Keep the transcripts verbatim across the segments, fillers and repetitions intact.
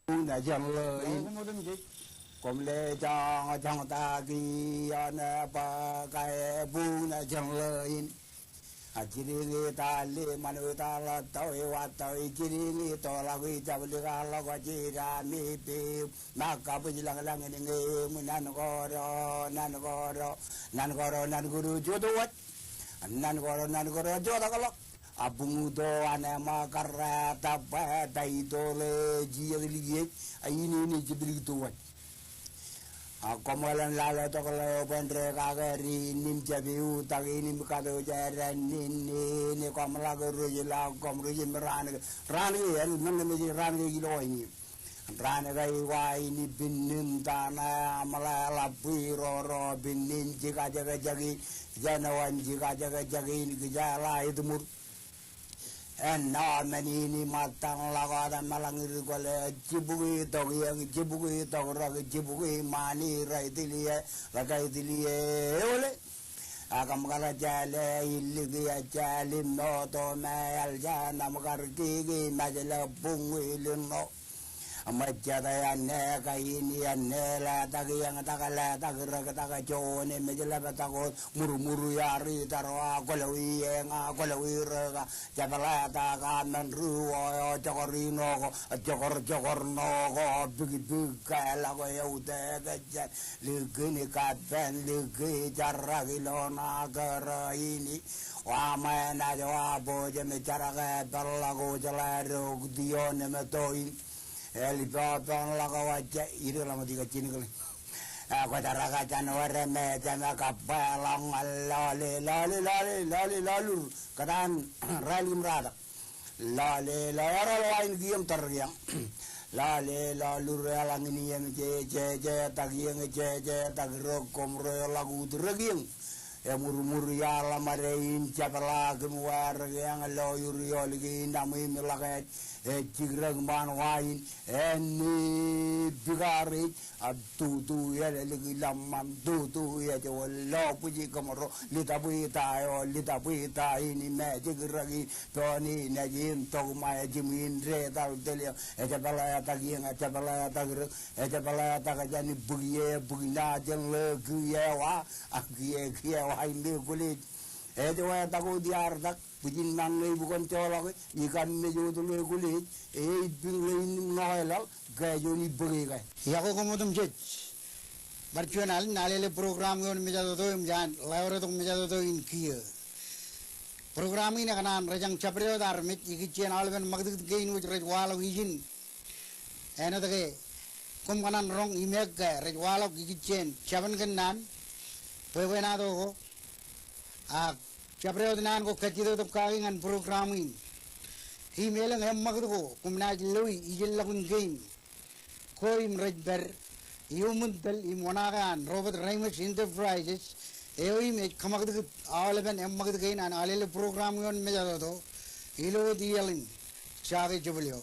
Buñjānḷọin. Koṃ le joñjoñtaki ioon bōk aō buñjānḷọin. A jidiñi tali ṃanwe taḷọk tọwe wa tọwe jidiñi toḷọk ijablikḷọk jidaṃ ippim. Ṃōk kabwijlañlañ in ñe eṃ nan koro nan koro nan koro nan koro jotowaj. Nan koro nan koro jotakḷọk. A buñuto an ṃōk karreetabba taitōḷ e jijet likien a inene jeplik towaj. A koṃ ḷōn lale tok ḷeo bwe en rekakere in im jab eutiej in im katoje ren in in koṃ ḷak rej ḷak koṃ rej im raan ke raan ke el men mejej raan ke ilo in. Raan ke iwa in ippān in tata aṃ ḷe ḷap iroro pān in jikajekjek in jān eo an jikajekjek in kijeḷā etmur. Āinwōt men in iṃōttan ḷọk wōt eṃṃan ḷọk ir kwōle jibukwi tok iiō jibukwi tok rōk jibukwi ṃaan ri tiliō ḷak ri tiliō eole. Ak kōṃ kar jāle illik iiō jāle moto me eḷ jān aṃ kar kiki mejle buñwi lino. Ṃōjjate āne kain āne letak iiō tak letak rōk tak juon e mejle bōk tak wōt murmur iar itar wa kwōlọwi eñ a kwōlọwi rōk a jepḷatak a men ri wō eo jokor ino ko jokor jokor no ko bikbik ke ḷọk eutiej kōjjān. Likini kappān liki jarrak ilo ṇa kōrā in. Wa ṃae naaj wa bōjjān me jarak e peḷḷọk wōj ḷe rok ioon im toin. Eḷ ippān ḷọk wōj ij ḷōmṇak ikijjien kōn. Kwōj jarak jān wōr me jema kappāḷọk ñan lale lale lale lale lalur kōtaan rālik im ratak. Lale lale ḷọk wain kiiō im tōre kiiō. Lale lalur eḷaññe iiō im jejetak iiō jejetak rōk koṃ ro ḷọk ut rōk iiō. Emurmur iaḷ ṃade in jepḷaak im wāwōr eñ lo iolik in aṃ im ḷọk ej ej jikrōk ṃaan wain āne bikar ej. Ak tutu ej ḷōmṇak tutu ej wōt lo bwij kōṃro litapwita eo litapwita in im ej jikrōk in. Toon in ej in tok ṃae jimwin detal tōl eo. Ejepḷatak iiō ejepḷatak rōk ejepḷatak jān bōk iiō bōk ṇa jān ḷe kiiō wa ak kiiō kiiō wa im ekwōlej. Ej wātak wōt iar tak bwijin ṃōk ñe ibukon joḷọk e ikaṃ mej wōt ḷe ekwōlej e ej bing ḷe in im ṇo eḷaḷ ke juon ibōk e ke. Iọkwe koṃ otemjej. Bar juon alen alele program ioon mejatoto im jān ḷeo retok mejatoto in kiiō. Program in ekōṇaan rej jañ jabdewōt armej ikijjien aolepen ṃakūtkūt kein wōj rej waḷọk ijin. Āinwōt ke koṃ kōṇaan roñ im ekke rej waḷọk ikijjien jabōn kōnnaan bwebwenato ko. Ak jabdewōt naan ko kajjitōk kaki ñan program in. Im elōñ eṃṃakūt ko koṃ naaj loe ijellọkun kein ko im rej pād iuṃwin tōl im oṇaake an Robert Reimers Enterprises eo im ej kōṃakūtkūt aolepen eṃṃakūt kein an alele program ioon mejatoto ilo wōt iiaḷ in. Jake jebōl eo.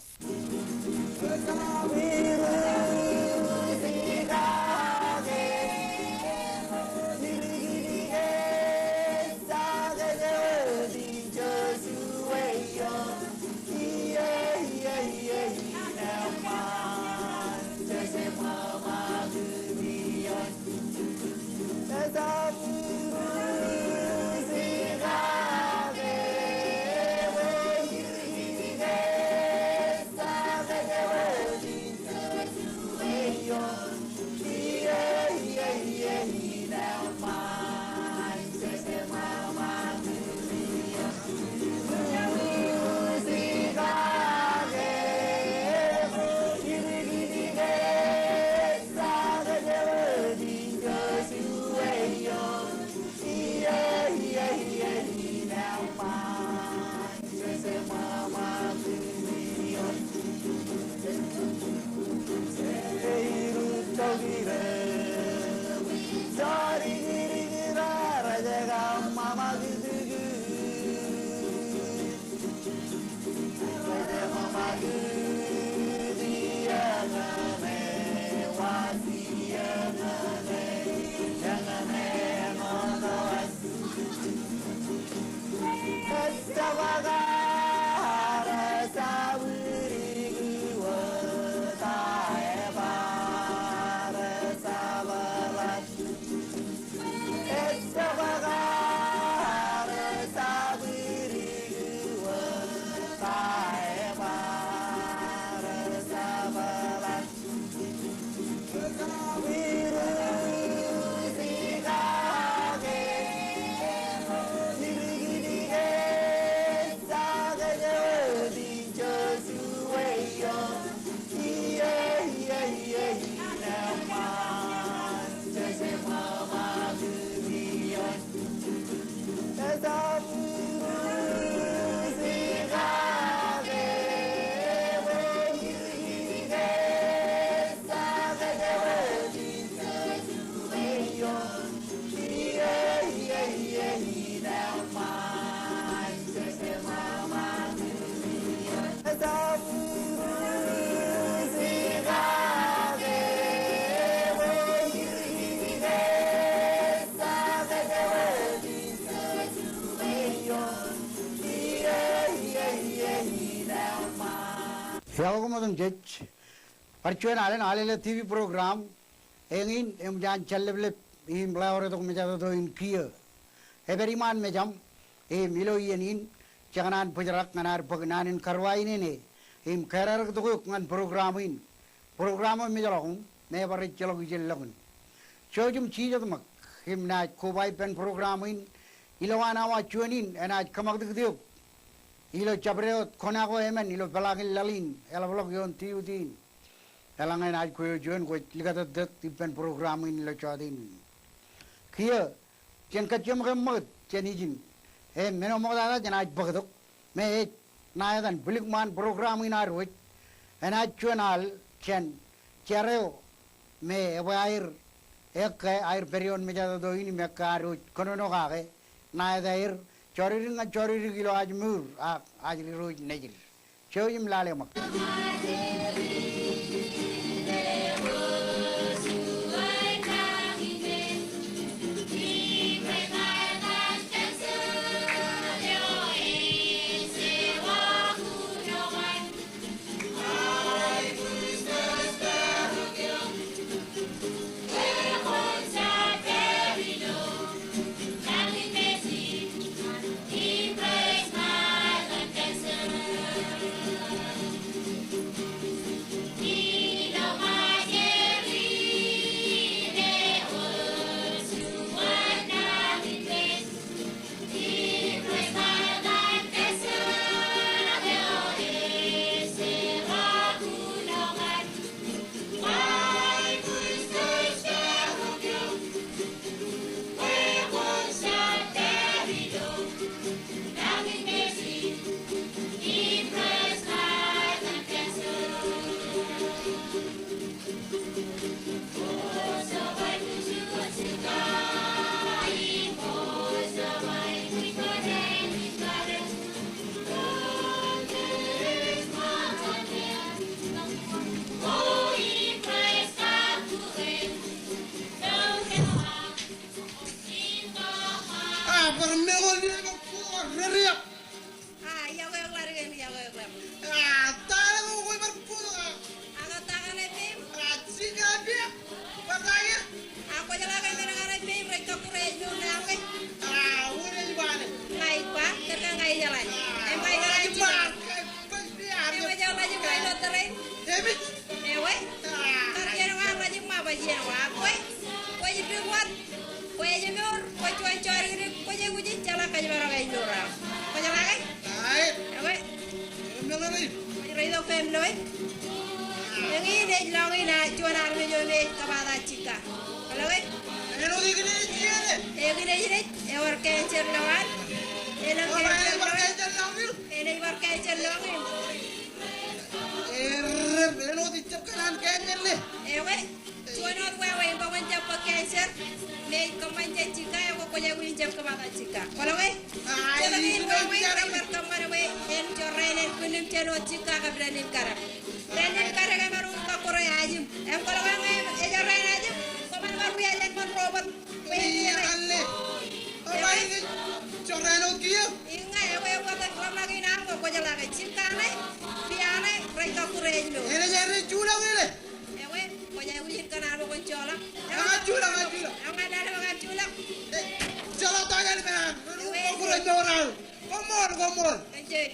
Iọkwe ṃōttan jej. Bar juon alen Alele T V program eñin eṃōj an Jalleplep im Ḷeoretok Mejatoto in kiiō. Ej pād iṃaan mejaṃ im ilo iien in jekōṇaan bōjrak ñan ad bōk naan in karuwainene im kōrā tok eok ñan program in. Program eo mejḷọk im me bar ejjeḷọk ijo ḷọk in. Jouj im jijet ṃōk im naaj koba ippān program in ilowaan awa juon in enaaj kōṃakūtkūt eok ilo jabdewōt kōṇaan ko emān ilo peḷaakin laḷ in eḷapḷọk ioon diuti in. Eḷaññe enaaj kwe eo juon kwōj likatōttōt ippān program in ilo jota in. Kiiō, jen kajjioñ ṃōk eṃṃakūt jān ijin. Im men eo ṃoktata jenaaj bōktok me ej ṇa etan bwilikṃaan program in ad wōj. Enaaj juon al jān jar eo me ebwe aer, ekkā aer pād ioon mejatoto in im ekkā ad wōj kōnono kake ṇa etaer jọridik ñan jọridik ilo ajmour ak ajri ro ej nejid. Jouj im lale ṃōk. A, bar meḷeḷe bar kutak reriak. A, iọkwe eok ḷaddik im iọkwe eok ḷaddik. A, ta eo kwōj bar kutak? A, ak ta kaṇe peiṃ? A, Jika Pia. Bwe ta ia? A, kwōjeḷā ke men kaṇe peiṃ rej kọkkure ej mour ñan ke? A, wōn ej ba ṇe? Ña ij ba, kōn ke ña ijeḷā. A, im ña ijeḷā ij ba. Im ej eḷap ijin ilo tōre in. Ewe. Kar iien ko eḷap ijin ṃae, bwe iien ko. A, kwe, kwōj dik wōt. Kwōj mour, kwōj juon jodikdik, kwōj aikuj in jeḷā kōjparok ej mour aṃ. Kwōjeḷā ke? Aet. Ewe. Kwōj reitok family eo. Eñin ej lọñiin juon armej eo me ej kōbaata Jika. Kwōlo ke? Eñin ej ej, ewōr cancer ilowaan. Elōñ cancer ilowaan. Enaaj bar cancer lọñiin. Ewe. Juon wōt wāween bwe kwōn jab bōk cancer, me ej kōṃṃan jān Jika, ekwe kwōj aikuj in jab kōbaata Jika. Kwōlo ke? Jet kein wāween rej bar kōṃṃan bwe en jorrāān en kūnnim jān wōt Jika kab Dānnin Kadek. Dānnin Kadek eṃṃan wōt kọkkure Ajim. Im kwōlo ke ñe ejorrāān Ajim, kwōṃan bar wia jān ṃōn Robert. Bwe en wia. Ij jorrāān wōt kiiō. Iññā, ewe, ewe, rej ḷōmṇak in aṃ, kwōjeḷā ke Jika ṇe, Pia ṇe, rej kọkkure ej mour. Enaaj rej juḷọk ile. Ewe, kwōj aikuj in kōṇaan bwe kwōn joḷọk. Eññā juḷọk, eññā juḷọk. Eññā lale bwe kwōn juḷọk. E, joḷọk ta jān men an. Ewe, kọkkure ej mour aō. Koṃṃool, koṃṃool. Enjoy.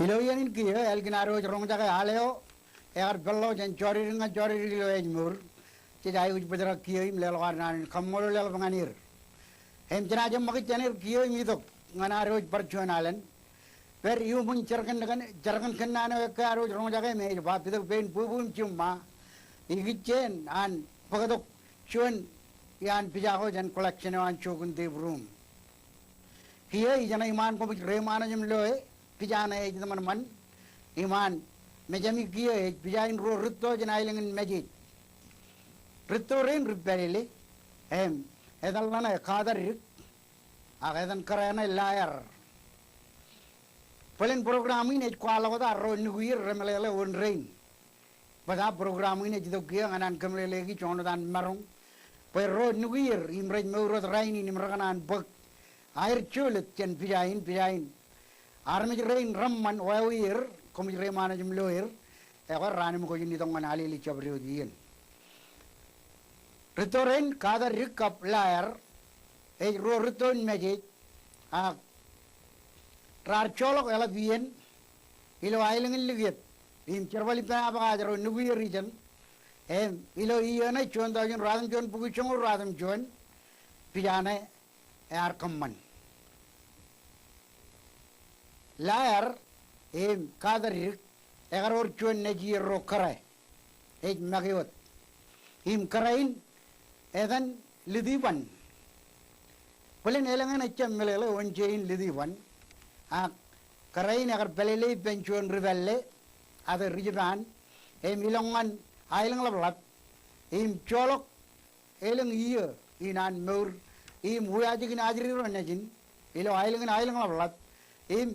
Ilo iien in kiiō, ālikin ad wōj roñjake al eo, ekar pād ḷọk jān jọdidik ñan jọdidik ilo ājmour. Jej aikuj bōjrak kiiō im leḷọk ad naan in kaṃṃoolol eḷap ñan er. Im jenaaj eṃṃakūt jān er kiiō im itok ñan ad wōj bar juon alen. Pād iuṃwin jerkān, jerkān kōnnaan eo ekkā ad wōj roñjake im ej ba, pitok pein bwebwe im jiṃṃa, ikijjien an bōktok juon iaan pija ko jān collection eo an Joachim Deep Room. Kiiō ijeṇe iṃaan koṃij reiṃaanḷọk im loe, pija ṇe ej ṃanṃan, iṃaan mejāmi kiiō ej pija in ruo rūtto jān aelōñ in Mājej. Rūtto rein ri pālele, im etan ḷe ṇe Katadik, ak etan kōrā ṇe Laer. Bōlen program in ej kwaḷọk wōt ak ro nukier remeḷeḷe wōn rein. Bōtaab program in ej itok kiiō ñan an kōmeḷeḷeiki joñan wōt an maroñ bwe ro nukier im rej mour wōt rainin im rekōṇaan bōk aer jolōt jān pija in, pija in. Armej rein reṃṃan wāween er, koṃij reiṃaanḷọk im loe er, ekwe raan im kwōj itok ñan Alele jabdewōt iien. Rūtto rein Katadik kab Laer, ej ruo rūtto in Mājej, ak raar joḷọk eḷap iien ilo aelōñ in Likiet. Im jerbal ippān aō bōk aō ro nukier ijeṇ. Im ilo iiō ṇe juon taujin ruatimjuon bukwi joñoul ruatimjuon, pija ṇe ear kōṃṃan. Laer im Katadik ekar wōr juon nejier ro kōrā. Ej make wōt. Im kōrā in etan Litiban. Bōlen elōñ eṇ ejjab meḷeḷe wōn je in Litiban. Ak kōrā in ekar pālele ippān juon ri pālle, ate ri Jipaan, im ilọk ñan Aelōñḷapḷap, im joḷọk elōñ iiō in an mour, im wia jikin ajri ro nejin ilo aelōñ in Aelōñḷapḷap, im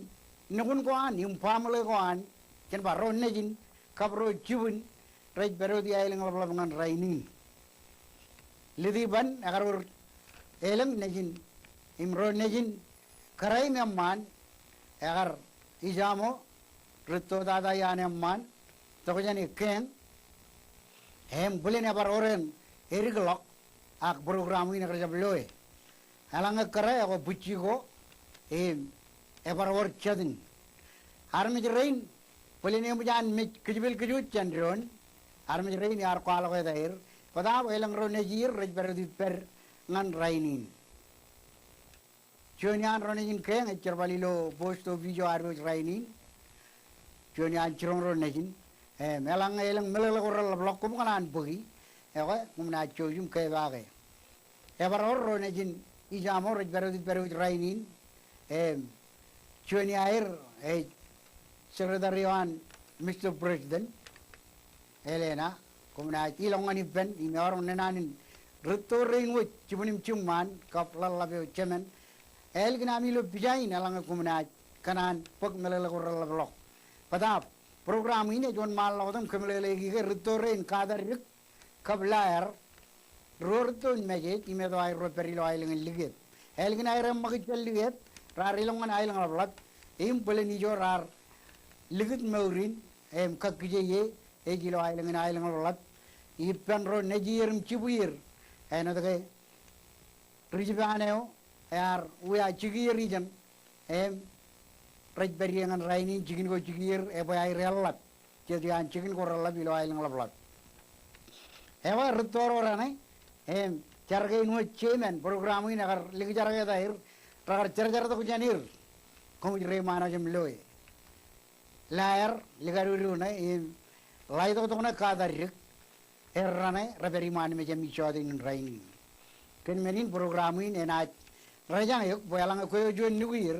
nukun ko an, im baaṃle ko an, jen ba ro nejin kab ro jibwin, rej pād wōt i Aelōñḷapḷap ñan rainin. Litiban ekar wōr elōñ nejin, im ro nejin kōrā im eṃṃaan, ekar ijamo rūtto tata iaan eṃṃaan, tokjāne keeñ, im bōlen ebar wōr eṇ edikḷọk, ak program in ekar jab loe. Eḷaññe kōrā ekwe bwijji ko, im ebar wōr jatin. Armej rein, bōlen eṃōj an mej kōjepel kōj wōt jān doon, armej rein iar kwaḷọk eta er, bōtaab elōñ ro nejier rej pād wōt ippād ñan rainin. Juon iaan ro nejin keeñ ej jerbal ilo post office eo ad wōj rainin. Juon iaan jiroñ ro nejin. Im, eḷaññe elōñ meḷeḷe ko reḷapḷọk koṃ kōṇaan bōki, ekwe, koṃ naaj jouj im kepaake. Ebar wōr ro nejin ijamo rej pād wōt, pād wōt rainin. Im, juon iaer ej secretary eo an Mister President, Elena, koṃ naaj ilọk ñan ippān, im ewaroñ naan in rūtto rein wōj, jibwin im jiṃṃaan, kab ḷōḷḷap eo jemān. Ālikin ami lo pija in eḷaññe koṃ naaj kōṇaan bōk meḷeḷe ko reḷapḷọk. Bōtaab, program in ej wōnṃaanḷọk wōt im kōmeḷeḷeiki ke rūtto rein Katadik kab Laer, ruo rūtto in Mājej, im etto aer ro pād ilo aelōñ in Likiet. Ālikin aer eṃṃakūt jān Likiet, raar ilọk ñan Aelōñḷapḷap, im bōlen ijo raar likūt mour in, im kakkije ie, ej ilo aelōñ in Aelōñḷapḷap, ippān ro nejier im jibwier, āinwōt ke ri Jipaan eo, ear wia jikier ijeṇ, im rej pād ie ñan rainin jikin ko jikier, ebwe aer eḷap. Jet iaan jikin ko reḷap ilo Aelōñḷapḷap. Ekwe rūtto ro raṇe, im jar kein wōt jeṃaan program in ekar likjerakiet aer, rekar jerjertok jān er. Koṃij reiṃaanḷọk im loe. Laer, likadudu ṇe im ḷaitoktok ṇe katadik. Er raṇe, rej pād iṃaan mejāmi jọteen in rainin. Kōn men in program in enaaj rejañ eok, bwe eḷaññe kwe eo juon nukier,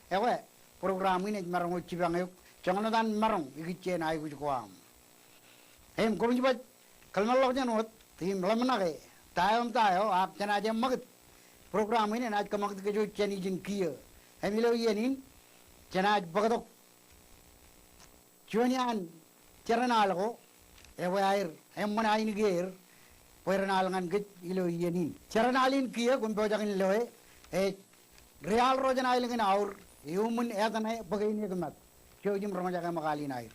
ekwe program in ej maroñ wōt jipañ eok, joñan etan maroñ ikijjien aikuj ko aṃ. Im koṃij baj kōḷmānḷọkjeṇ wōt im ḷōmṇake ta eo im ta eo, ak jenaaj eṃṃakūt program in enaaj kōṃakūt kōj wōt jān ijin kiiō. Im ilo iien in jenaaj bōktok juon iaan jeraṇ al ko, ekwe aer eṃṃan ainikieer bwe ren al ñan kōj ilo iien in. Jeraṇ al in kiiō kwōn pojak in loe, ej Riaal ro jān aelōñ in Aur, iuṃwin etṇe bōk e in ekmat. Jouj im roñjake ṃōk al in aer.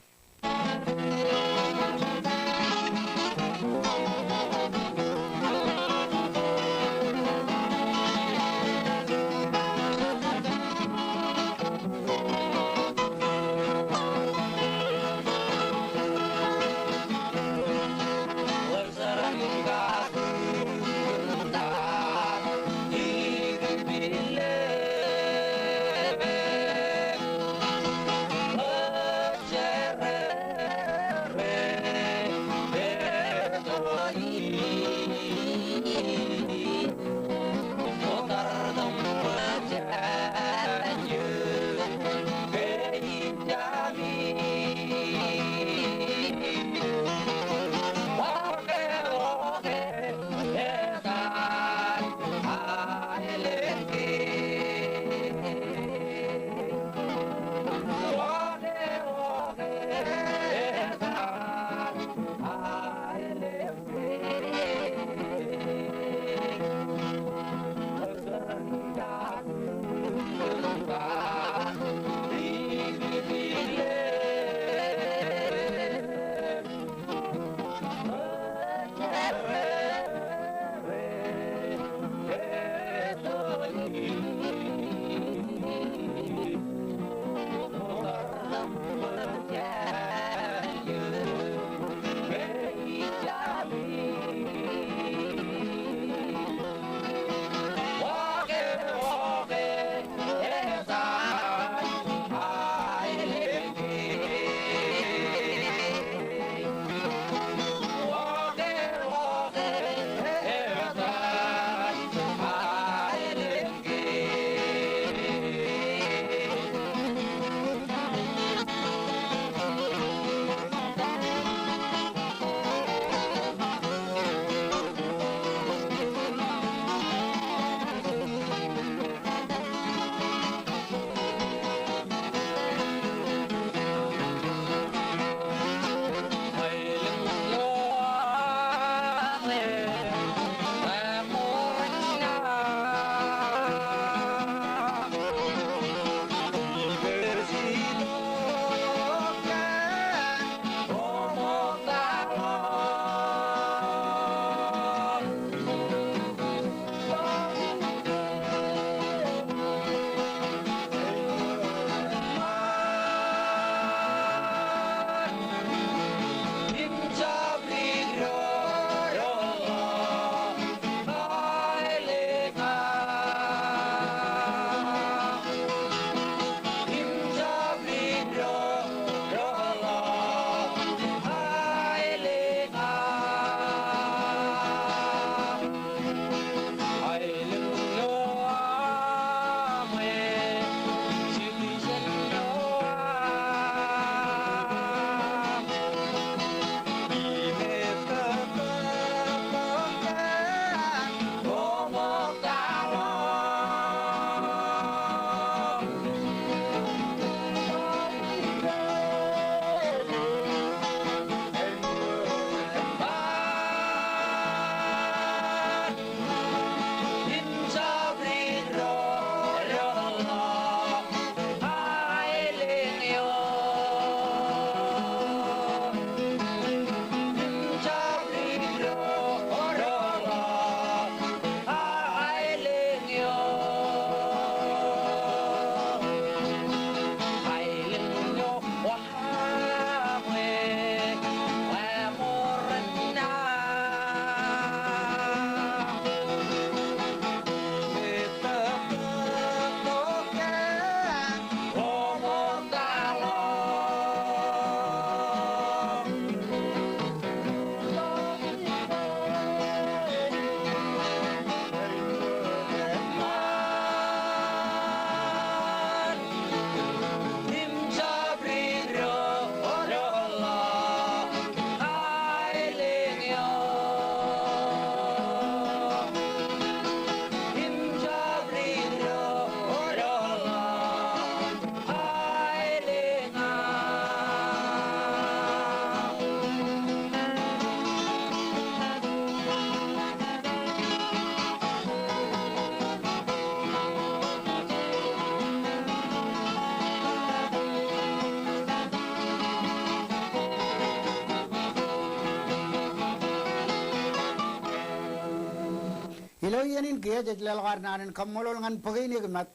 Ilo iien in kiiō jej leḷọk ad naan in kaṃṃoolol ñan bōk in ekiṃ ṃōj,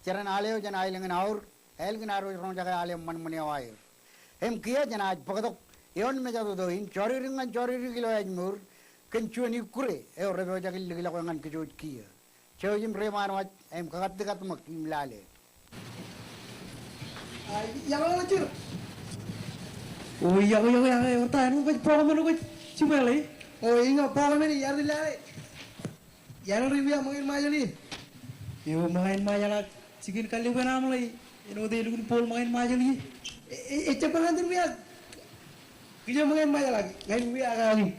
jeran al eo jān aelōñ in Aur, ālikin ad wōj roñjake al eṃṃan ṃōn eo aer. Im kiiō jenaaj bōktok eoon mejatoto in, jọridik ñan jọridik ilo ājmour, kōn juon ikkure eo rej pojak in likḷọk eō ñan kōj wōj kiiō. Jouj im reiṃaan waj im kakatdikatmōk im lale. A, iọkwe, iọkwe, sir. O, iọkwe, iọkwe, iọkwe, ewōr ta, āinwōt kwōj bọọk men kwōj jibwe ḷe. O, iññā bọọk men, iar lale. Iar ri wia ṃōñā in Ṃajeḷ ie. Eo, ṃōñā in Ṃajeḷ ak jikin kallib eṇ aṃ ḷe. Āinwōt elukkuun bool ṃōñā in Ṃajeḷ ie. E, e, ejjab bar āindein wia. Kiiō ṃōñā in Ṃajeḷ ak ña in wia ak aki.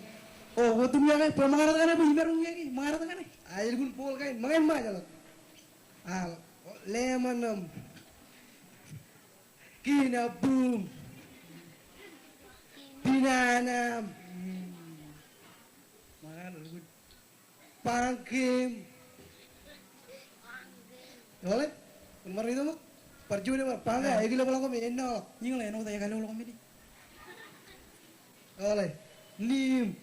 O, kwōj wia ke, bwe ṃōñā in kaṇe, bwe imaroñ wia ke, ṃōñā in kaṇe. A, elukkuun bool kain ṃōñā in Ṃajeḷ. Al, lemon, um, kinabum, binanam, pangkim. Ole? Kun mar ito mo? Bar juon bar pangkim, ekilep ḷọk men, ennọ. Iññā ḷe, āinwōt ekilep ḷọk men. Ole. Nim.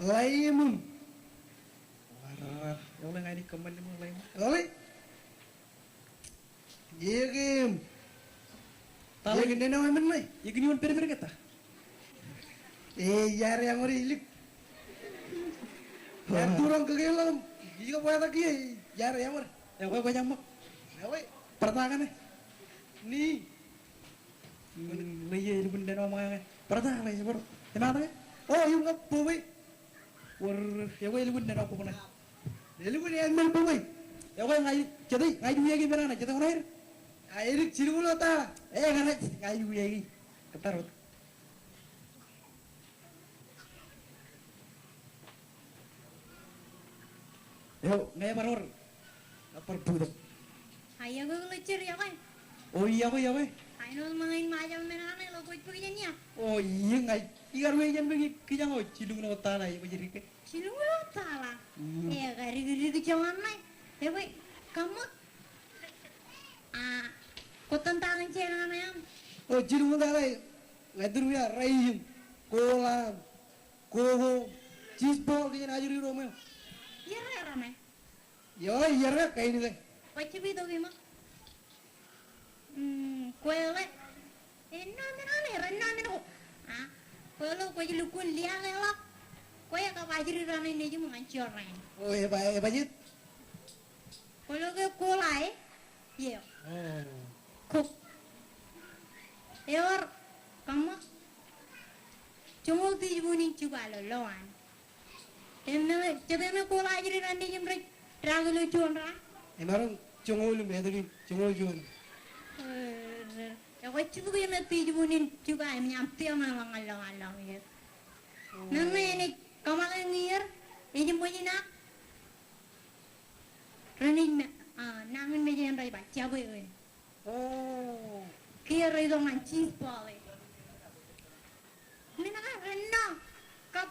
Laiṃ. Ole, ña in kōṃṃan ḷiṃo ḷaiṃ. Ole. Ekim. Ta ḷe. Ekin nene emen ṇe. Ekin iuun pedped ke ta? E, iar eañ ṇe ilik. Iar turoñ kōkein ḷọk im ij kab wātak kiiō, iar eañ ṇe. Ekwe, kwōj eṃṃak. Ekwe. Bar ta kaṇe. Ni. Mm, ḷe, iiō, elukkuun nene ṃōñā ñe. Bar ta ḷe, bar. Eṃṃan ta ke? O, iuun kab bōbwe. Wōr, ekwe, elukkuun nene bōbwe ṇe. Elukkuun eañ men bōbwe. Ekwe, ña ij, jete, ña ij wiaiki men ṇe, jete oṇaer. A, edik jilñuul eo ta. E, ña ij, ña ij wiaiki. Kōttar wōt. Eo, ñe ebar wōr, ebar bōktok. A, iọkwe ḷe, sir, iọkwe. O, iọkwe, iọkwe. Āinwōt ṃōñā in Ṃajeḷ men ṇe, ḷe kwōj bōk jān ia? O, iiō, ña ij, ikar wōj jān bōk, kijak eo jilñuul eo ta ḷe, ej bōk jidik ke. Jilñuul eo ta ḷe. Mm. E, ekar dikdik joñan ṇe. Ekwe, kaṃṃoolol. A, kwōj tōn ta kōn jān ṇe aṃ? O, jilñuul ta ḷe, ña ij tōn wia raij im, koḷaam, koko, cheese ball, kōj jān ajri ro ṃweo. Iar, iar ṇe. Eo, iar kain ke. Kwōj jab itok iṃōk. Mm, kwe ḷe. Ennọ men ṇe, ennọ men ko. A, kwe ḷe kwōj lukkuun liaakḷọk. Kwe kab ajri raṇe nejiṃ ñan jorrāān. O, eba, eba jet. Kwe ḷe ke koḷa e. Ie. O. Kok. Ewōr, kaṃṃoolol. Joñoul tijbun in jibwe ilo lowaan. Im ṇe, jete ṇe koḷa ajri raṇ nejiṃ rej daak ilo juon raan? Emaroñ joñoul im etōk in, joñoul juon. Ekwe, jibwe im tijbun in jibwe im ñan tiaṃ eo ḷọk ñan lowaan ḷọk ie. O. Ṇe ṇe enaaj kōṃṃane ñiier, ej ṃōj in ak renaaj me, a, nañinmej eṇ rej ba jabwe eṇ. O. Kiiō rej itok ñan cheese ball e. Men eo ren ṇo kab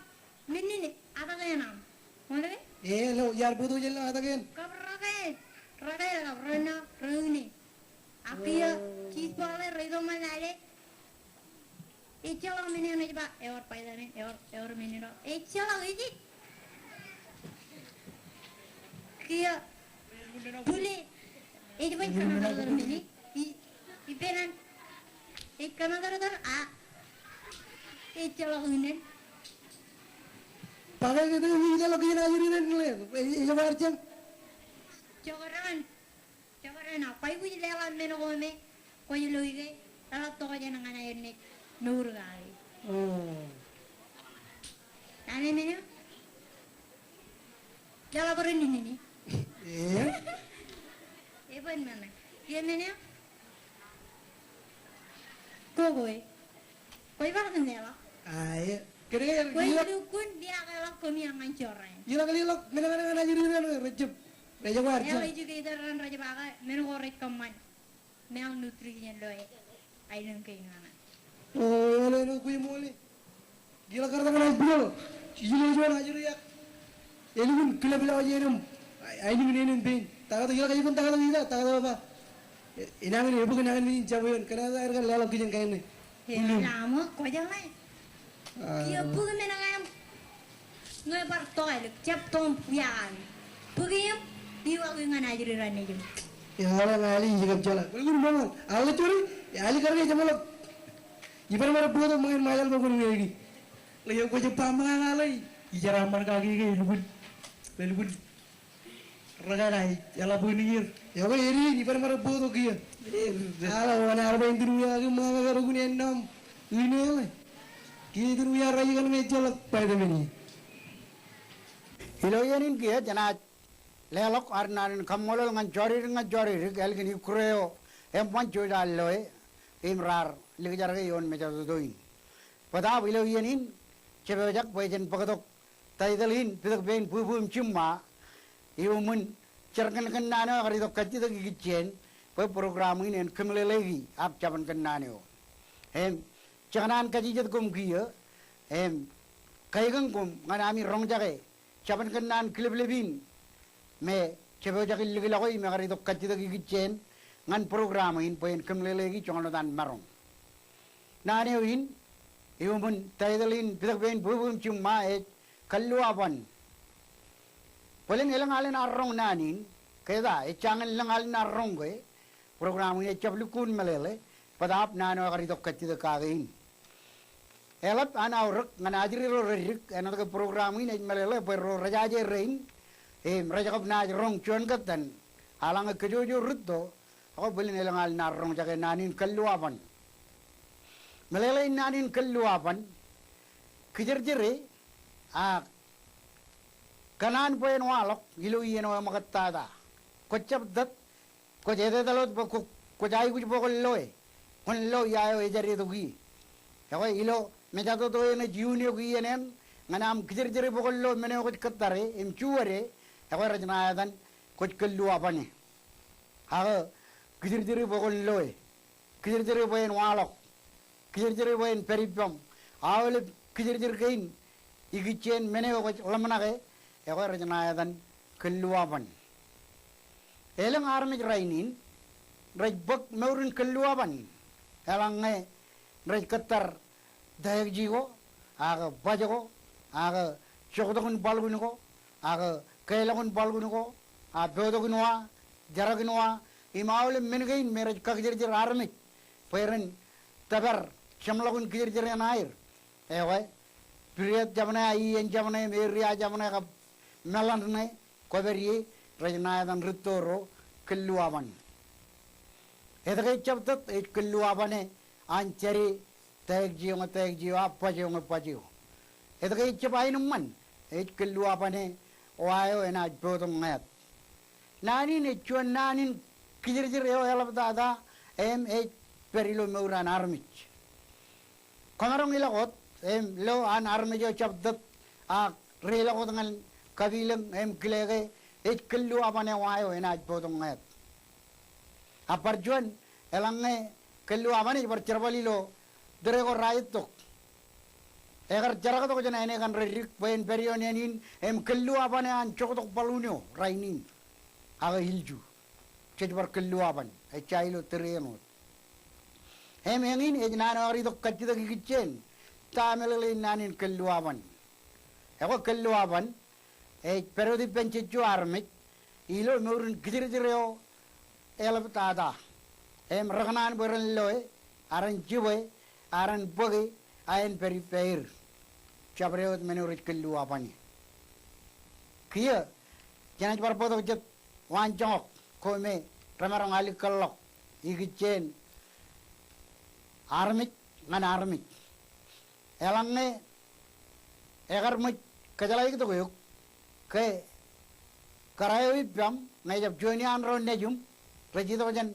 men in atak eṇ aṃ. Ṃool ke? E, ilo iar bōktok jān ilo atak eṇ. Kab rake, rake kab ren ṇo, reune. Ak kiiō, o, cheese ball e rej itok ṃōk lale. Ejjeḷọk men eṇ ej ba, ewōr Spider-Man, ewōr, ewōr men eo. Ejjeḷọk, ejej. Kiiō, bule, ej baj kōṇaan tōl men e. I, ippān an, ej kōṇaan tōl, a, ejjeḷọk unin. Bwe ke, ke, ke, ejjeḷọk kōn ajri ṇe, ej, ej bar jañ. Jokdọọn. Jokdọọn, a, kwōj aikuj leḷọk men ko me kwōj lo ke, eḷap tokjān ñan aer naaj mour kaki. O. Naan e men eo? Leḷọk bwe ren nini. E? Eban men eo. Ie men eo? Koko e. Kwōj bar kōn leḷọk. A, ie. Kōnke, kwōj lukkuun liaakḷọk koṃ iọkwe ñan jorrāān. Ilo ke leḷọk men eo ñan ajri ṇe rej jab. Rej jab bar jañ. Eo ej ke iter ren rej ba ke men ko rej kōṃṃan malnutrition ilo aelōñ kein raṇe. O, eo, eo, eo, kwe ṃool e. Ilo kar ta ñan aer bwidọk. Ilo juon ajri ak elukkuun kilep lọjien im aenōṃ in eṇ in pein. Taktō, ilo kajjitōk taktō ita, taktō ba. E, inañin, ebōk inañinmej in jab eoon, kōnke aer kar leḷọk kijen kain ṇe. E, ilo. Lale ṃōk, kwōjeḷā. A. Kiiō bōk men eo aṃ. Ñe bar tokālik, jab tok im wiakaki. Bōk eō im iwōj ñan ajri raṇ nejūṃ. Eḷaññe ij kab jeḷā. Bōlen ṃōṃ, aḷ ḷọk jori, aḷ ḷọk jori, ej ṃōḷọk. Ibar ṃōk bōktok ṃōñā in ṃajeḷ ṃōk kōn wiaiki. Ḷe eo kwōj ba ṃōñā in aḷ ḷọk, ijeraaṃṃan kaki ke elukkuun. Elukkuun. Rekāāl ej, eḷap in ier. Ekwe erin, ibar ṃōk bōktok kiiō. Aḷ ḷọk, wōn ear ba in iten wiaiki ṃōñā ke rekukkuun ennọọm. Ine ḷe. Kiiō iten wiaiki raij kaṇ me ejjeḷọk ba iten men ie. Ilo iien in kiiō jenaaj leḷọk ad naan in kaṃṃoolol ñan jodikdik ñan jodikdik ālikin ikkure eo eṃṃan jouj an loe im raar likjake ioon mejatoto in. Bōtaab ilo iien in jepojak bwe jen bōktok taitōḷ in Pitōk Pein Bwebwe im Jiṃṃa, iuṃwin jerkōnkōn naan eo ekar itok kajjitōk ikijjien bwe program in en kōmeḷeḷeiki ak jabōnkōn naan eo. Im jekōṇaan kajjitōk koṃ kiiō im kaikōñ koṃ ñan ami roñjake jabōnkōn naan kileplep in me jepojak in likḷọk e im ekar itok kajjitōk ikijjien ñan program in bwe en kōmeḷeḷeiki joñan wōt an maroñ. Naan eo in, iuṃwin taitōḷ in Pitōk Pein Bwebwe im Jiṃṃa ej Kōlluwaban. Bōlen elōñ alen arroñ naan in, ke ta, ejjañin lōñ alen arroñ ke, program in ejjab lukkuun meḷeḷe, bōtaab naan eo ekar itok kajjitōk kake in. Eḷap an aorōk ñan ajri ro reddik, āinwōt ke program in ej meḷeḷe bwe ro rejaje rein, im rej kab naaj roñ juon kōttan, eḷaññe kōjwōjwōj rūtto, ekwe bōlen elōñ alen arroñ jake naan in Kōlluwaban. Meḷeḷein naan in Kōlluwaban, kijerjere, ak kōṇaan bwe en waḷọk ilo iien eo eṃōkaj tata. Kwōj jab tōt, kwōj etetal wōt bwe kwō, kwōj aikuj bōkōn loe. Kwōn lo ia eo ejādetok ie. Ekwe ilo mejatoto eṇ ej iuun eok iien eṇ, ñan aṃ kijerjere bōkōn lo men eo kwōj kōttare, im juwōde, ekwe rej ṇa etan kwōj kōlluwabane. Ak kijerjere bwe kwōn loe. Kijerjere bwe en waḷọk. Kijerjere bwe en pād ippaṃ. Aolep kijerjer kein ikijjien men eo kwōj ḷōmṇake, ekwe rej ṇa etan kōlluwaban. Elōñ armej rainin rej bōk mour in kōlluwaban eḷaññe rej kōttar taekji ko, ak baj ko, ak joktok in baḷukkuun ko, ak keelọk in baḷukkuun ko, a potok in wa, jarak in wa, im aolep men kein me rej kakijerjer armej bwe ren tōpar jeṃḷọkin kijerjer eṇ aer. Ekwe, period jabṇe, a iien jabṇe, im area jabṇe kab meḷan ṇe, kwōpād ie, rej ṇa etan rūtto ro kōlluwaban. Etke ejjab tōt, ej kōlluwabane an jāde taekji eo ñe taekji eo, a baj eo ñe baj eo. Etke ejjab aenōṃṃan, ej kōlluwabane wa eo enaaj potok ñāāt. Naan in ej juon naan in kijerjer eo eḷaptata, im ej pād ilo mour an armej. Kwōmaroñ ilọk wōt, im lo an armej eo jab tōt, ak reilọk wōt ñan kapilōñ, im kile ke ej kōlluwabane wa eo enaaj potok ñāāt. A bar juon, eḷaññe kōlluwabane ej bar jerbal ilo tōre ko raetok. Ekar jeraktok jān āne kaṇ reddik bwe en pād ioon āne in, im kōlluwabane an joktok baḷuun eo rainin. Ak ilju. Jej bar kōlluwaban, ejja ilo tōre eṇ wōt. Im eñin ej naan eo ekar itok kajjitōk ikijjien ta meḷeḷein naan in kōlluwaban. Ekwe kōlluwaban ej pād wōt ippān jejjo armej ilo mour in kijerjer eo eḷaptata. Im rekōṇaan bwe ren loe, a ren jibwe, a ren bōke, a en pād ippāer. Jabdewōt men eo rej kōlluwabane. Kiiō, jenaaj bar bōktok jet waanjoñak ko me remaroñ alikkar ḷọk ikijjien armej ñan armej. Eḷaññe ekar ṃōj kōjeḷāiktok eok ke kōrā eo ippaṃ ñe ejab juon iaan ro nejiṃ rej itok jān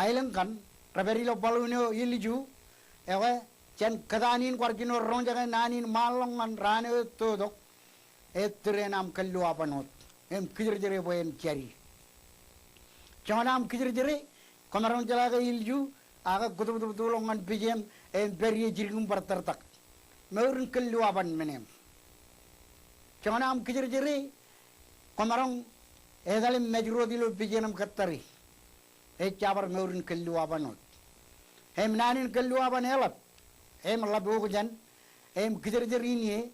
aelōñ kaṇ, rej pād ilo baḷuun eo ilju, ekwe jān kōtaan in kwaar jino roñjake naan in ṃaanḷọk ñan raan eo ej totok, ej tūrin aṃ kōlluwaban wōt im kijerjere bwe en jāde. Joñan aṃ kijerjere, kwōmaroñ jeḷā ke ilju, ak kwō tuptuptuḷọk ñan pijeṃ im pād ie jidikūṃ bar tōrtak. Mour in kōlluwaban men eṇ. Joñan aṃ kijerjere, kwōmaroñ etal im mājro wōt ilo pijeṇ im kōttare. Ejja bar mour in kōlluwaban wōt. Im naan in kōlluwaban eḷap, im ḷap okjān, im kijerjer in ie,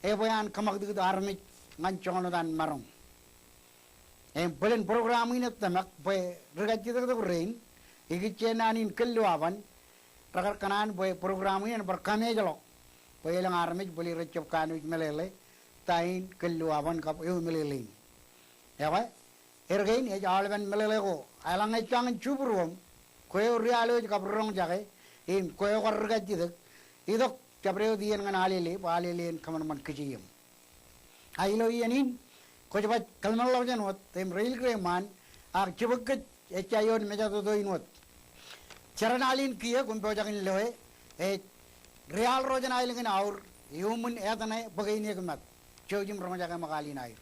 ebwe an kōṃakūtkūt armej ñan joñan wōt an maroñ. Im bōlen program in ej tōmak bwe ri kajjitōktok rein, ikijjien naan in kōlluwaban, rekar kōṇaan bwe program in en bar kameejḷọk bwe elōñ armej bōlen rej jab kanooj meḷeḷe ta in kōlluwaban kab eo meḷeḷein. Ekwe, erkein ej aolepen meḷeḷe ko, eḷaññe ej ta ñan jibwiruōṃ, kwe eo ri-alwōj kab ri-roñjake, im kwe eo kar ri kajjitōk, itok jabdewōt iien ñan Alele, bwe Alele en kōṃanṃan kijeeṃ. A ilo iien in, kwōj baj kōḷmānḷọkjeṇ wōt, im reilikdeṃaan, ak jibōk kōj ejja ioon mejatoto in wōt. Jeran al in kiiō, koṃ pojak in loe, ej ri-al ro jān aelōñ in Aur, iuṃwin etṇe bōk in ekmat. Jouj im roñjake ṃōk al in aer.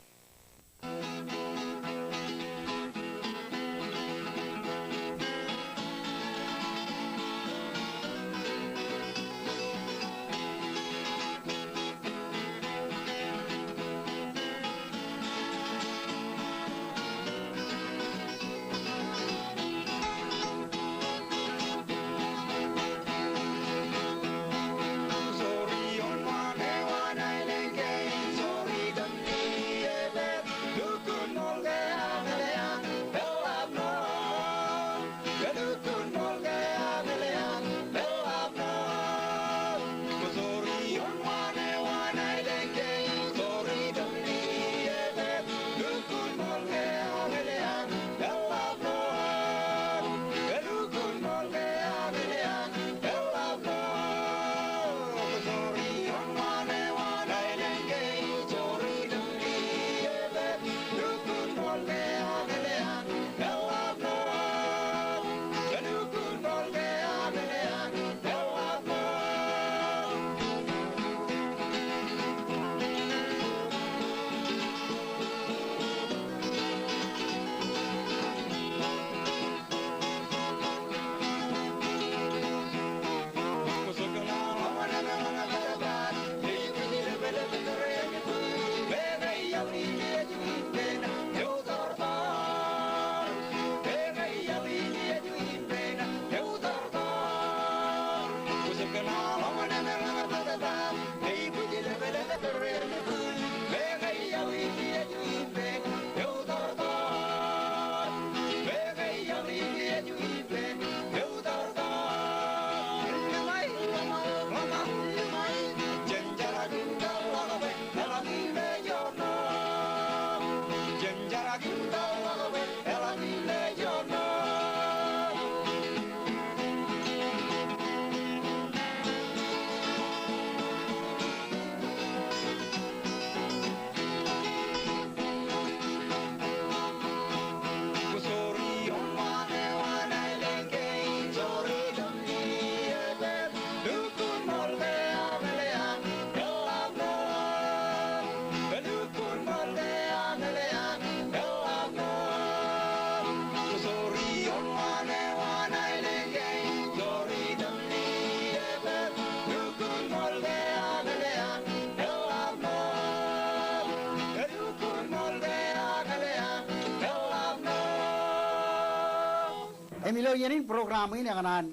Im ilo iien in program in ekōṇaan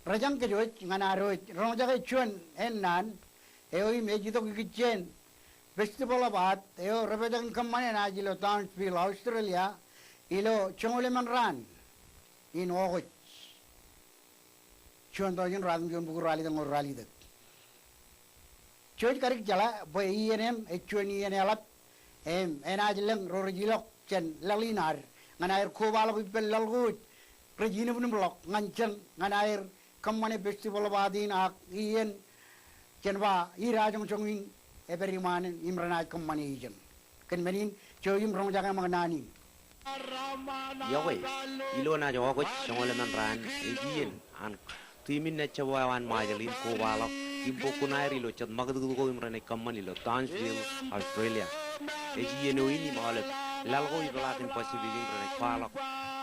rejañ kōj wōj ñan ad wōj roñjake juon ennaan eo im ej itok ikijjien Festival of Art eo rej pojak in kōṃṃane enaaj ilo Townsville, Australia, ilo joñoul emān raan in August. Juon tọujin ruatimjuon bukwi ralitōk ñoul ralitōk. Jej kadik jeḷā bwe iien in ej juon iien eḷap im enaaj lōñ ro rej ilọk jān laḷ in ad ñan aer kobaḷọk ippān laḷ ko wōj rej inōpnōpḷọk ñan jān ñan aer kōṃṃane Festival of Art in ak iien jān ba idajoñjoñ in ej pād iṃaan im renaaj kōṃṃane ijeṇ. Kōn men in, jouj im roñjake ṃōk naan in. Iọkwe, ilo naaj August joñoul emān raan ej iien an timin ej jab wāween Ṃajeḷ in kobaḷọk im bōk kuṇaer ilo jet ṃakūtkūt ko im renaaj kōṃṃan ilo Townsville, Australia. Ej iien eo in im aolep laḷ ko ipeḷaakin Pacific in renaaj kwaḷọk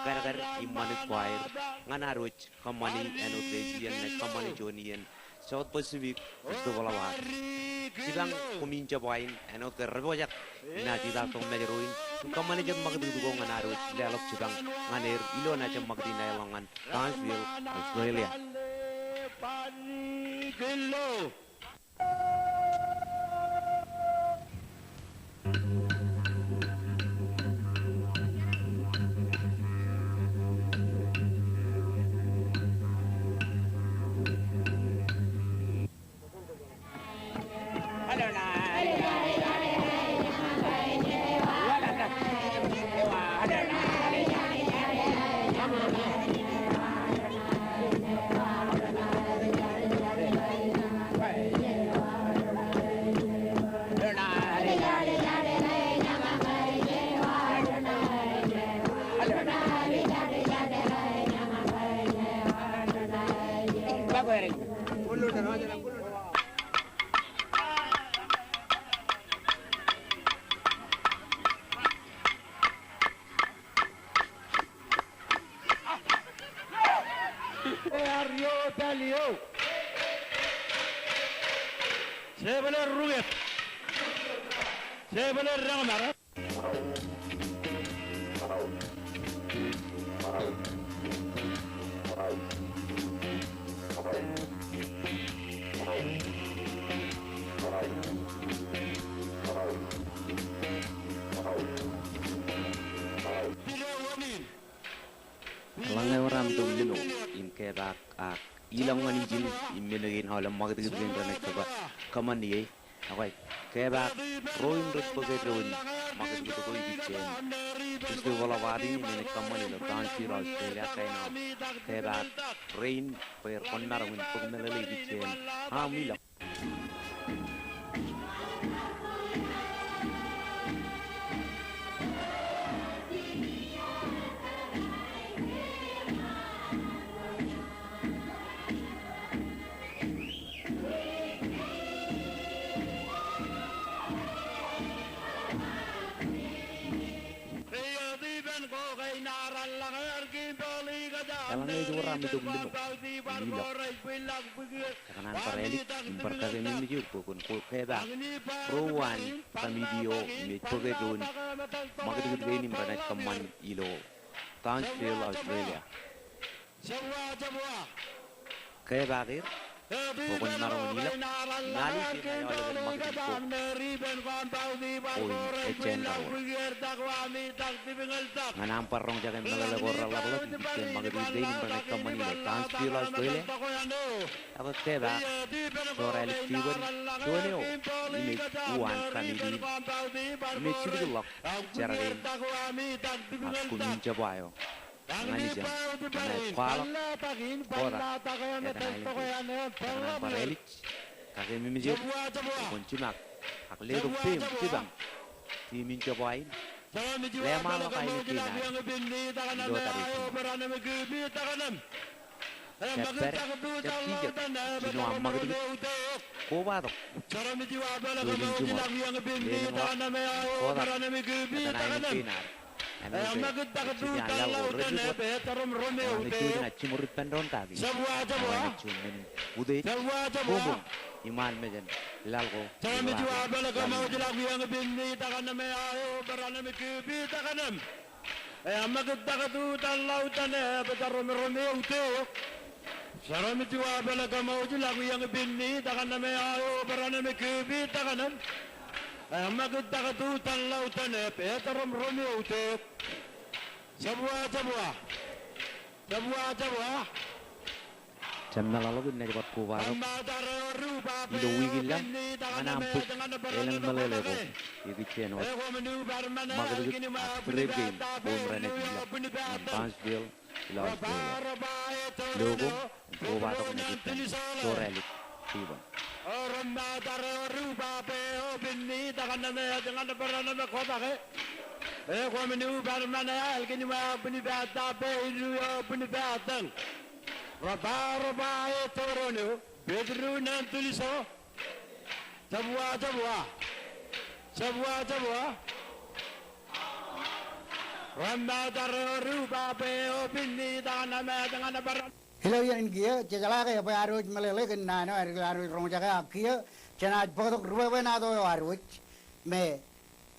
kadkad im ṃanit ko aer ñan ad wōj kōṃṃani āinwōt ke ej iien naaj kōṃṃani juon iien South Pacific Festival of Art. Jipañ koṃwin jab ain āinwōt ke rej pojak inaaj idaak tok Mājro in im kōṃṃane jet ṃakūtkūt ko ñan ad wōj leḷọk jipañ ñan er ilo naaj jab ṃakūt in aelōñ ñan Townsville, Australia. Pān iien eo. Eo. Jebōḷe rukep. Jebōḷe deñmar. Eḷaññe ewōr aṃ itok limo im kepaak ak ilọk ñan ijin im men kein aolep ṃakūtkūt kein renaaj kōṃṃan ie. Ekwe, kepaak ro im rej bōk eddo in ṃakūtkūt ko ikijjien Festival of Arts in im enaaj kōṃṃan ilo Townsville, Australia, kain aṃ kepaak rein bwe kwōn maroñ in bōk meḷeḷe ikijjien aṃ ilọk. Eḷaññe ej wōr aṃ itok limo im ilọk, ekōṇaan bar ālik im bar kakememej eok bwe kwōn kepaak ro uwaan committee eo im ej bōk eddo in ṃakūtkūt kein im renaaj kōṃṃan ilo Townsville, Australia. Kepaak er bwe kwōn maroñ in ilọk im alikkar ñan aolepen ṃakūtkūt ko im ejjañin karuo. Ñan aṃ bar roñjake meḷeḷe ko reḷapḷọk ikijjien ṃakūtkūt kein im renaaj kōṃṃan ilo Townsville, Australia. Ekwe kepaak Joralik Stephen, juon eo im ej uwaan committee in im ej jidik ḷọk jar kein ak kumin jebwa eo ñan ijeṇ, enaaj kwaḷọk kotak, etan aelōñ kein, ekōṇaan bar ālij, kakememej eok bwe kwōn jiṃak ak letok peiṃ jipañ timin jebwa in, leṃaanḷọk aelōñ kein ad ilo tariṇ in. Jab pād, jab jijet, jino aṃ ṃakūtkūt, kobatok, jujen jiṃor, leḷọk kotak, etan aelōñ kein ad. Āinwōt bwe ej jipañ laḷ ko rej wōt, eḷaññe juon enaaj jiṃor ippān doon kaki, eḷaññe juon men in utiej, buñbuñ iṃaan mejān laḷ ko. Jab meḷọkḷọk, jab meḷọkḷọk im naaj bar kobatok ilo wiik in lañ ñan aṃ bōk elōñ meḷeḷe ko ikijjien wōt ṃakūtkūt ak trip kein ko im renaaj ilọk ñan Townsville ilo Australia. Lo ko im kobatok ñan Joralik Stephen. Ilo iien in kiiō, jejeḷā ke ebwe ad wōj meḷeḷe kōn naan eo, edik ilo ad wōj roñjake, ak kiiō jenaaj bōktok ri bwebwenato eo ad wōj me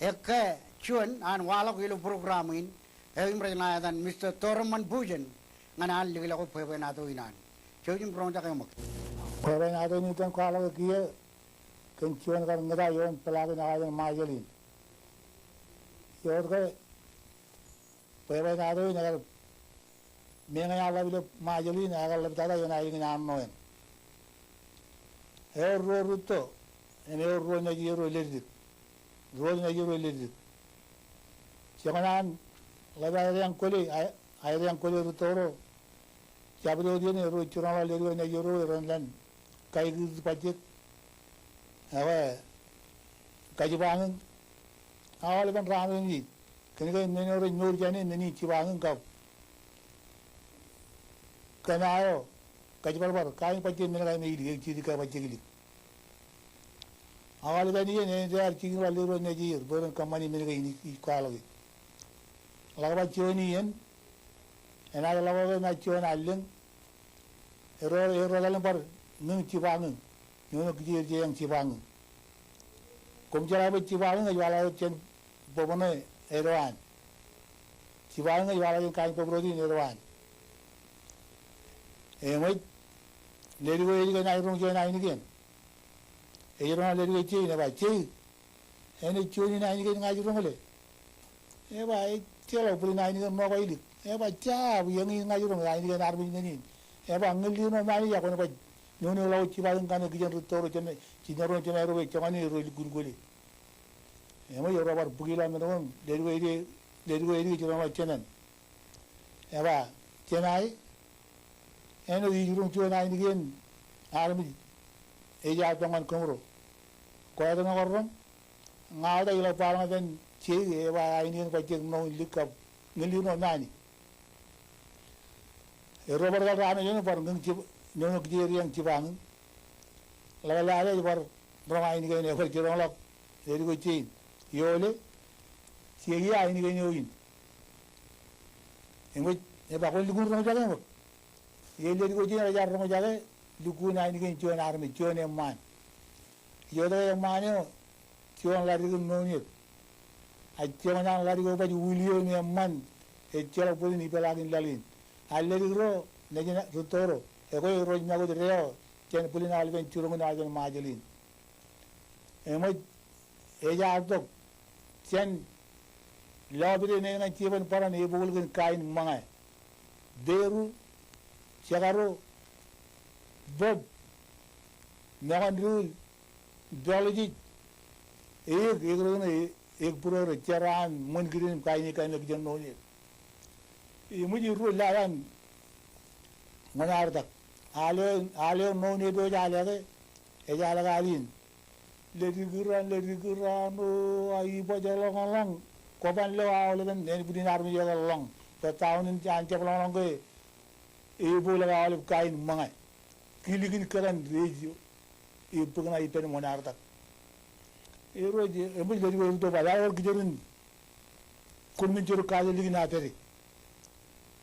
ekkā juon an waḷọk ilo program in, eo im rej ṇa etan Mister Toromon Bujen, ñan an likḷọk bwebwenato in an. Jouj im roñjake ṃōk. Bwebwenato in itok kwaḷọk kiiō kōn juon kar ñūta ioon peḷaakin awajen Ṃajeḷ in. Ewōr ke bwebwenato in ekar meñe ear ḷap ilo Ṃajeḷ in, ekar ḷap tata ioon aelōñ in Arṇo eṇ. Ewōr ruo rūtto im ewōr ruo nejiyōro ledik. Ruo nejiyōro ledik. Joñan an ḷap aer eañ kwōle, aer eañ kwōle rūtto ro, jabdewōt iien eo ro jiroñḷọk leddik nejiyōro ro, ren lōñ kaikūtū bajjek. Ekwe, kajipañiñ. Aolepen raan eo nejid. Kōnke men eo rej mour jāne, men in jipañiñ kab kōma eo kōjparpar, kain bajjek men kain eo ilik, ejidik kab bajjek ilik. Aolepen iien eo ej jikin bar leddik ro nejiyōr bwe ren kōṃṃani men kein ij kwaḷọk e. Ḷak bar juon iien, enaaj ḷak ke enaaj juon allōñ, Erro, erro etal im bar ñiñ jibaañiñ. Ñe eo kijeer jeañ jibaañiñ. Koṃ jeḷā bwe jibaañiñ ej waḷọk jān bōbōṇe edwaan. Jibaañiñ ej waḷọk jān kain bōbrotin edwaan. Eṃōj, leddik eo ej ke naaj roñ juon ainikien. Ej roñ leddik eo jein, eba, "Jei, eṇ ej juon in ainikien ña ij roñḷọk?" Eba, "Ejjeḷọk bōlen ainikien ṇo ko ilik." Eba, "Jab, eñin ña ij roñ, ainikien armej men in." Eba, "Ñilliin eo Maanij, ak kwōn baj noon eo ḷọk jibaañiñ kaṇe kijen rūtto ro jān, jinerro jān aerro bwe joñan in erro lukkuun kwōle." Eṃōj, erro bar bōk ilọk men ko im leddik eo ej, leddik eo ej roñ ḷọk jān eṇ. Eba, "Jenae, eṇ eo ij roñ juon ainikien armej ej aō peñ ñan kōmro. Kwō etōñak roñ? Ña wōt ij ḷak ba ḷọk ñan Jei, eba ainikien bajjek ṇo in ilik kab ñilliin eo Maanij." Erro bar etal raan eo juon im bar ñiñ jib-, ñe eo kijeer eañ jibaañiñ. Ḷōḷḷap eo ej bar roñ ainikien, ebar jiroñḷọk leddik eo jein. "Iole, jeia ainikien eo in." Eṃōj, eba, "Kwōn lukkuun roñjake ṃōk." Eo leddik eo jein rej ar roñjake, lukkuun ainikien juon armej, juon eṃṃaan. Ijoko eṃṃaan eo, juon ḷaddik in ṇoṇiep. A joñan ḷaddik eo baj wūl eo im eṃṃan, ejjeḷọk bōlen ipeḷaakin laḷ in. A leddik ro nejin rūtto ro, ekwe erro ej make wōt deo jān bōlen aolepen jiroñ in, aolepen Ṃajeḷ in. Eṃōj, ej aō tok jān lọpiden eṇ ñan jeban bōran, ebokḷọk kōn kain ṃōñā. Peru, jekaro, bōb, mọkān diwōj, pọḷjej, eōk, eōk ro kōn eōk būrō, jeraaṃ, ṃōn kiden im kain eo, kain eo kijen ṇoṇiep. Eṃōj, erro lale an ṃōṇaartak. Al eo, al eo ṇoṇiep eo ej al eke, ej al eke al in. Leddik in raan, leddik in raan eo, a ibaj ḷọñḷọñ. Kwō ban lo aolepen ānbwidin armej eo ke ḷọñ. Bwe town in an jab ḷọñḷọñ ke ebokḷọk aolep kain ṃōñā. Kilikin kōtaan rej ebōk ṇa ippān ṃōṇaartak. Erro ej, eṃōj, leddik eo rūtto, ba, "Ḷak wōr kijeer in koṃ men jero kaajorlik in a pād."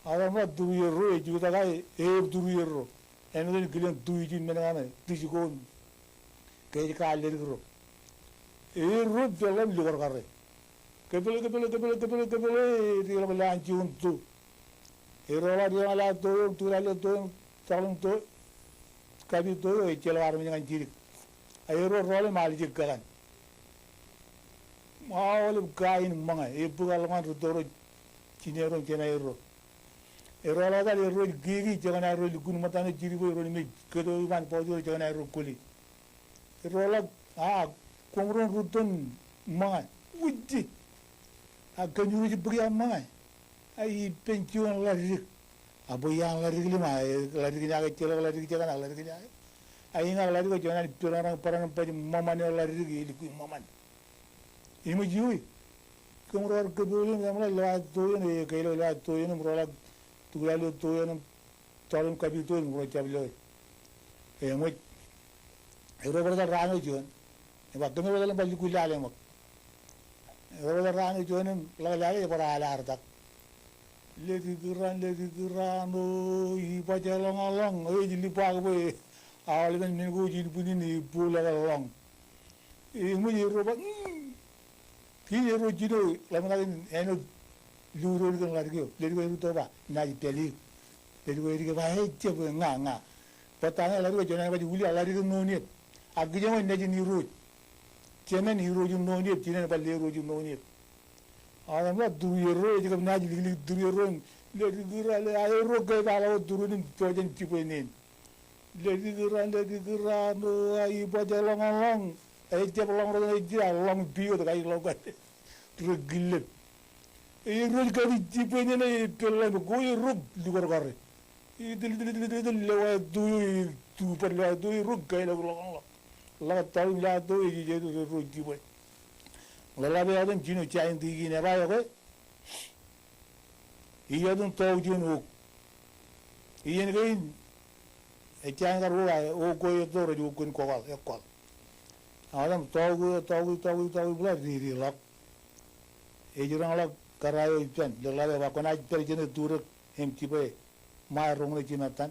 Aolep ṇa tūrierro ej jutak aō, eō tūrierro. Āinwōt in kilen tuj in men kaṇe, tij ko im ke ej kaal leddik ro. Erro peḷḷọk im lukar karre. Kōpeḷe, kōpeḷe, kōpeḷe, kōpeḷe, kōpeḷe, deḷọñ lowaan juon to. Erro ḷọk deḷọñ lowaan to eo, tuklale to eo, tọkḷọk to, kapi to eo, ejjeḷọk armej ñan jidik. A erro rọọl im aljek kōtaan. Aolep kain ṃōñā, ebōk eḷọk ñan rūtto ro, jinerro im jenaerro. Erro ḷọk etal, erro ej kiki, jekōṇaan erro lukkuun ṃōttan eo jidik bwe erro im ej kōto iban bọọj ro, jekōṇaan erro kwōle. Erro ḷọk, a, koṃ roñ rūtto in ṃōñā. Wūjje. A kōn Irooj bōk ia ṃōñā? A ippān juon ḷaddik. A bwe iaan ḷaddik ḷim, a ḷaddik in aō ke ejjeḷọk ḷaddik jekōṇaan, ḷaddik in aō ke. A iñak ḷaddik eo, jenaaj pedorañ bōran im baj ṃōṃan eo ḷaddik, elukkuun ṃōṃan. Eṃōj, iwe, kōmro ar kōpool im eṃōj lowaan to eo, e, keilọk lowaan to eo im ro ḷọk tuklale to eo im tọọr im kapi to eo im ro jab loe. Eṃōj, erro bar etal raan eo juon. Ej ba, "Kōmro etal im bar lukkuun lale ṃōk." Erro bar etal raan eo juon im ḷak lale, ebar alaartak. Leddik in raan, leddik in raan eo, ibaj ḷọñḷọñ, ej libaak bwe aolepen men ko jān bwidin, ebōkḷọk ḷọñ. Eṃōj, erro ba, "Mm." Kiin erro jino ḷōmṇak in āinwōt luudoon kōn ḷaddik eo. Leddik eo rūtto ba, "Inaaj pāl eō." Leddik eo edik ba, "Ejjab, ña, ña." Bōtab ñe ḷaddik eo, jenaaj baj wūl ia? Ḷaddik in ṇoṇiep. Ak kijeṃwe nejin Irooj. Jemān Irooj in ṇoṇiep, jinen baj ḷe Irooj in ṇoṇiep. Aolep ḷọk tūrierro ej kab naaj liklik tūrierro in, leddik in raan, a erro ke ej ba ḷọk tūrin in pojak in jibwe neen. Leddik in raan, leddik in raan eo, a ibaj ḷọñḷọñ. Ejjab ḷọñḷọñ, ejjab ḷọñ piot, kain ḷọk kain. Rej killep. Erro ej kab jibwe neen, ej peḷḷọk ko, erro lukar karre. Itil, itil, itil, itil, lowaan to eo, ej tubad lowaan to eo, erro kailọk ḷọñḷọñ. Ḷak tọọr im lowaan to eo, ej, ej, erro jibwe. Ḷōḷḷap eo aō im jino jain tikin eba, ekwe. Ij etan tọọk juon ok. Iien kein, ej jain kar ok, a, ok ko etto rej ok kōn ekwọl, ekwọl. Aolep tọọk eo, tọọk eo, tọọk eo, tọọk eo, bōḷa, dede ḷọk. Ej roñḷọk kōrā eo ippān, ḷōḷḷap eo, ba, "Kwōnaaj pād jeṇe turōk im jibwe ṃae roñ ṇe jimattan."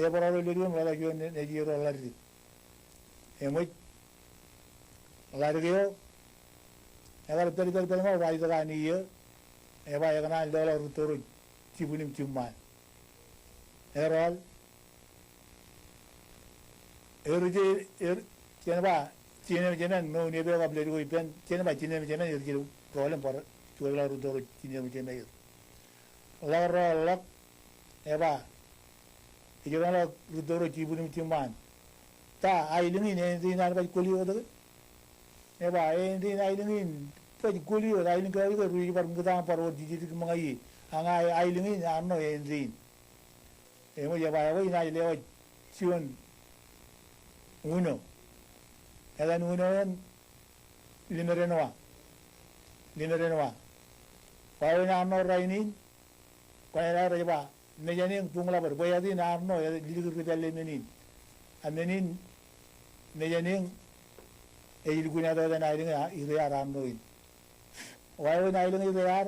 ej bōrọro ilo juon ḷotak juon ne, nejierro ḷaddik. Eṃōj, ḷadik eo ekar pād, pād, pād ṃōk ḷaddik an iiō, ebaj ekōṇaan leḷọk rūtto ro jibwin im jiṃṃaan. Erool, er je, er, jen ba, jinemjemen, mour eo ekar pād ilo ippān, jen ba jinemjemen er jiljilimjuonñoul im bar juon ḷọk rūtto ro jinemjemen er. Ḷọk rool ḷọk, eba, ej rool ḷọk rūtto ro jibwin im jiṃṃaan. Ta, aelōñ in āindein an baj kwōli wōt ke? Eba, āindein aelōñ in baj kwōli wōt, aelōñ kōj ke ruj bar ñūtaan bar wōr jidik ṃōñā ie. Ak ña aelōñ in arṇo āindein. Eṃōj, eba, ekwe inaaj lewōj juon uno. Etan uno en Limeren wa. Limeren wa. Wāween arṇo rainin, kwōnaaj lewōj rej ba, mejān eñ buñḷọk bōd, bwe etan arṇo, e, likūt ri pālle men in. A men in, mejān eñ, ej lukkuun etan aelōñ ire ear arṇo in. Wāween aelōñ ire ear,